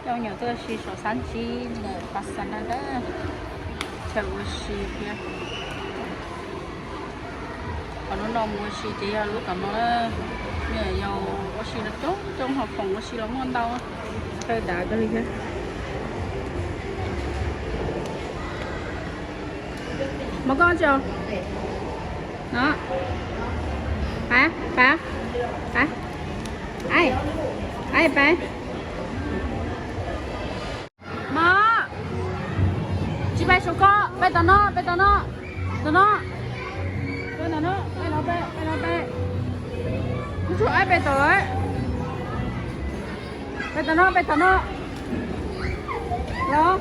Coj me nyuam tuaj ua si saum xab ntsib ntawm Pas Xas Na Dab, chaw ua si thiab. Qhov lub no mus ua si ces yog lub tom no na. Me nyuam yaus ua si los coob coob, hauv khoom ua si los muaj ntau, chaw dav kawg li thiab. Mov koj tsis? No. Pab, pab, pab. Ai, ai, pab. Mov, tsis pab saum ko, pab tom no, pab tom no, tom no. Pab tom no, pab no, pab, pab no, pab. Kuv tshuav aib pab tom lawm. Pab tom no, pab tom no. Los,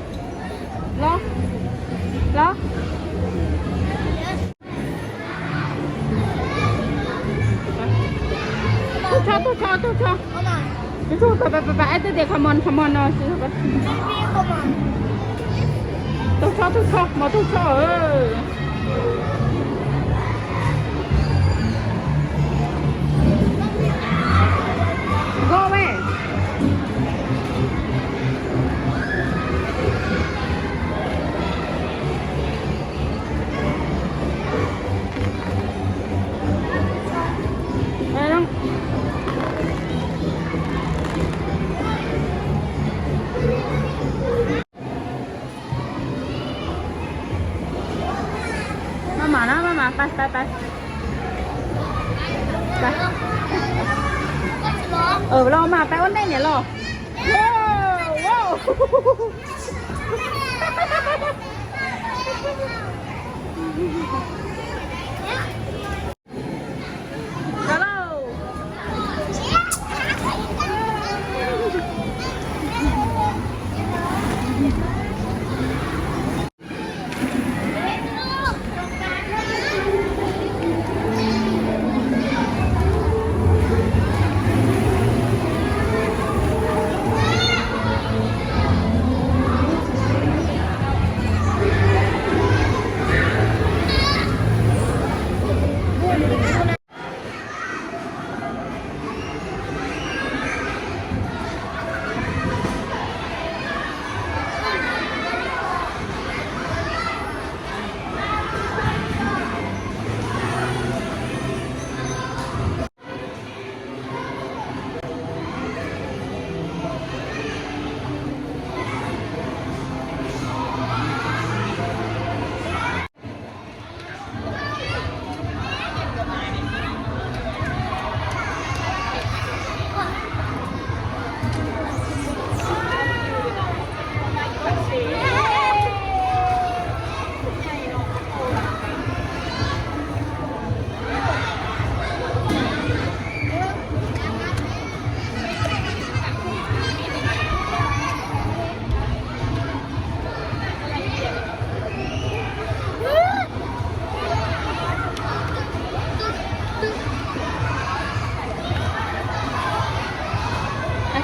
los, los. Tuaj tso, tuaj tso, tuaj tso. Tuaj tso, pab, pab, pab, pab, aib twb tias come on, come on no. Tuaj tso, tuaj tso, mov tuaj tso. Go away. Maj mam na, maj mam, pab, pab, pab. Los mas pab ua ntej niam los.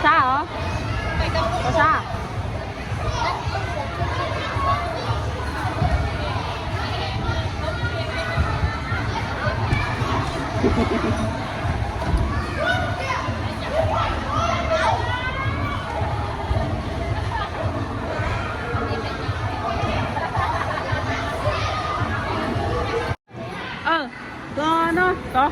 Sab os? Sab. Ko no ko.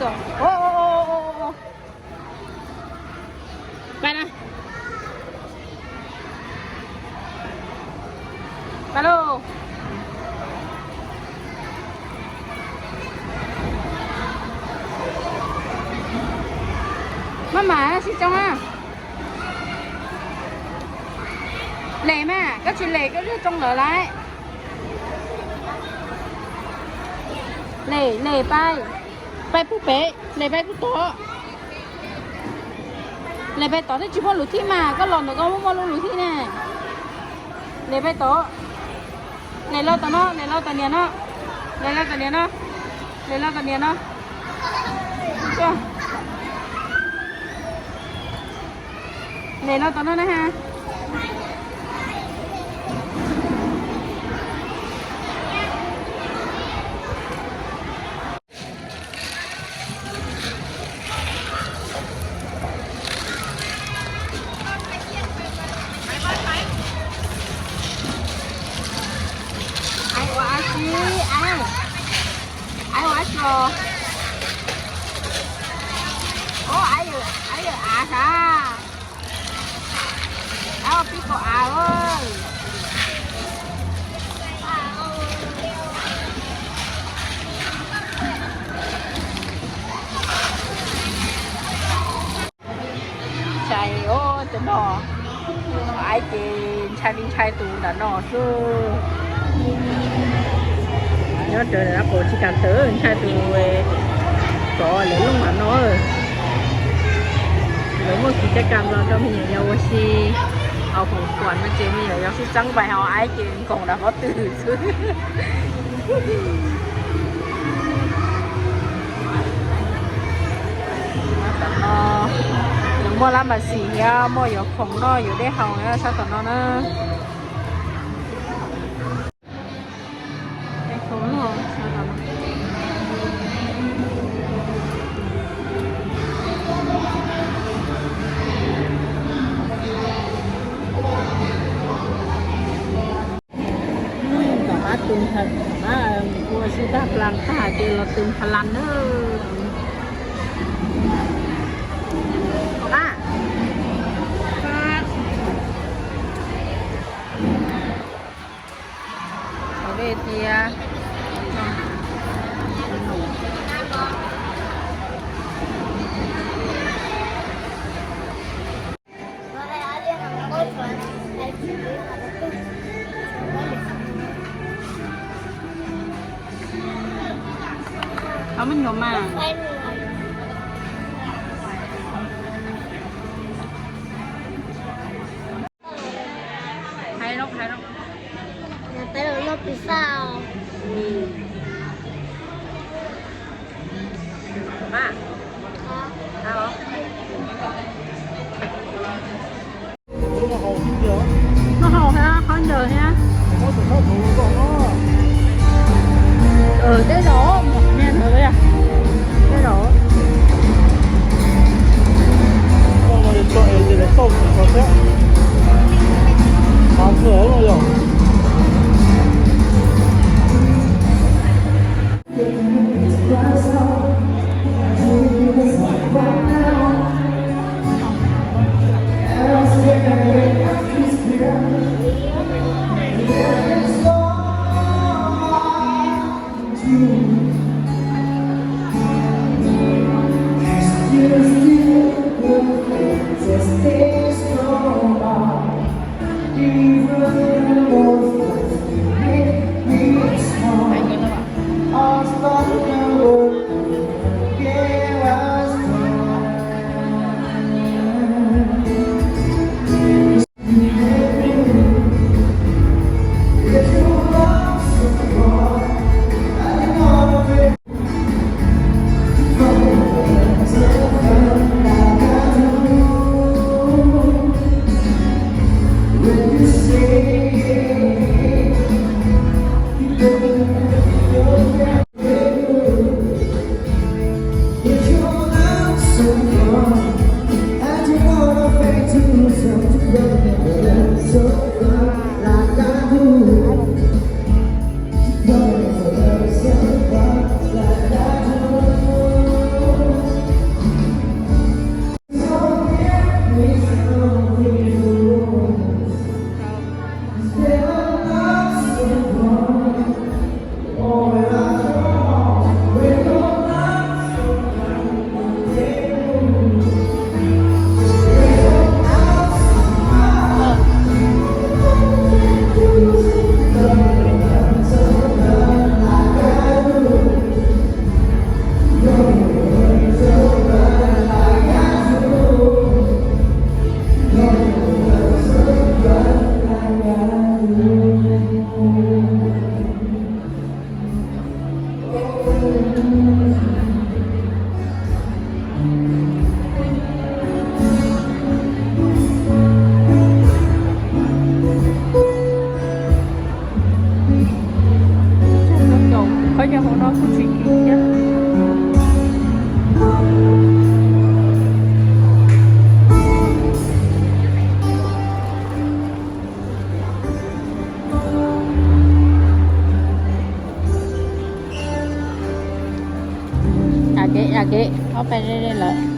Ua, ua, ua, ua, ua. Pais na. Pais lauj. Maj mam sib coob na. Lem mas, koj tsis lem koj yog tsoo lawm lauj. Lem, lem pais. Pais puag pem, lem pais puag tod. Lem pais tod thiaj tsis muaj lus thij mas, koj los ntawd koj muaj muaj lub lus thij ne. Lem pais tod. Lem los tom no, lem los tom niam no. Lem los tom niam no. Lem los tom niam no. Lem los tom no na ha. Ai ua av tsi, ai, ai ua av tsi os. Ov, ai yawm, ai yawm av sav. Av pib kaum av. Ntshai os, cov no, aib ces ntshai li ntshai tus nram no xwb. Nyob rawv nram no kuv tsis kam tawm, ntshai tus tsov lawv looj nram no. Lawv muaj kev caj kam los rau me nyuam yaus ua si. Hauv khoom kuam no ces me nyuam yaus sib txeeb pais hauv aib ces nkoos nram pob tw xwb. Tom no muaj lab npas xis thiab muaj yuav khoom noj yuav dej haus sab tom no na. Tom qab tus, tom qab ua si tag plas tag ces los tus pha lais na. Tom qab haus dej thiab. Haus me nyuam mas. Hais los, hais los. Peb los noj pizza os. Mas, a los. Noj haus thiab, qhov ncaws thiab. Tej zaum, tej zaum Qhov chaw hauv no kuj tsis kiv thiab. Ua ke, ua ke, ob peb ze ze lawm.